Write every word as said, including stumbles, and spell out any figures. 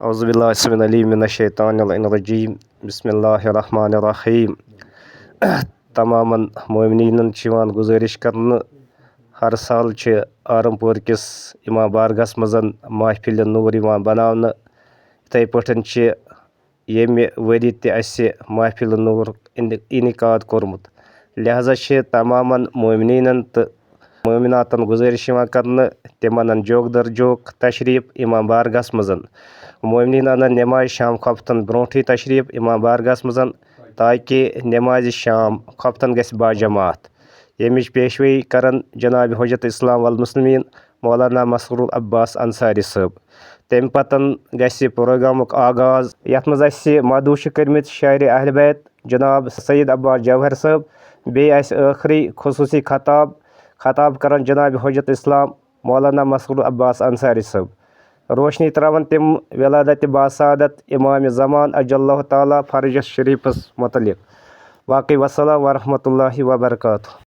اعوذ باللہ السميع العليم من الشيطان اللعين الرجيم. بسم الله الرحمن الرحيم. تمامن مومنینن چھِ یِوان گُزٲرِش کرنہٕ، ہر سال چھِ آرم پور کِس امام بارگاہس منٛز محفل نور یِوان بناونہٕ۔ یِتھے پٲٹھۍ چھِ ییٚمہِ ؤری تہِ اَسہِ محفل نور اِن-، انعقاد کوٚرمُت، لہذا چھِ تمامن مومنینن تہٕ مومناتن گُزٲرِش یِوان کرنہٕ، تِم انن جوک در جوک تشریف امام بارگاہس منٛز۔ مومنین انن نماز شام خۄفتن برونٹھٕے تشریف امام بارگاہس منٛز، تاکہ نماز شام خۄفتن گژھِ باجماعت، ییٚمِچ پیشوٲیی کرن جناب حجت اسلام والمسلمین مولانا مسرور عباس انصاری صٲب۔ تمہِ پتن گژھِ پروگرامُک آغاز، یتھ منٛز اسہِ مدعو چھِ کٔرمٕتۍ شاعر اہل بیت جناب سید عباس جوہر صٲب، بیٚیہِ آسہِ ٲخری خصوٗصی خطاب، خطاب کرن جناب حجت اسلام مولانا مسرور عباس انصاری صٲب۔ روشنی تراون تِم ولادت باسعادت امام زمان عجل اللہ تعالیٰ فرجس شریفس متعلق۔ باقی والسلام ورحمۃ اللہ وبرکاتہ۔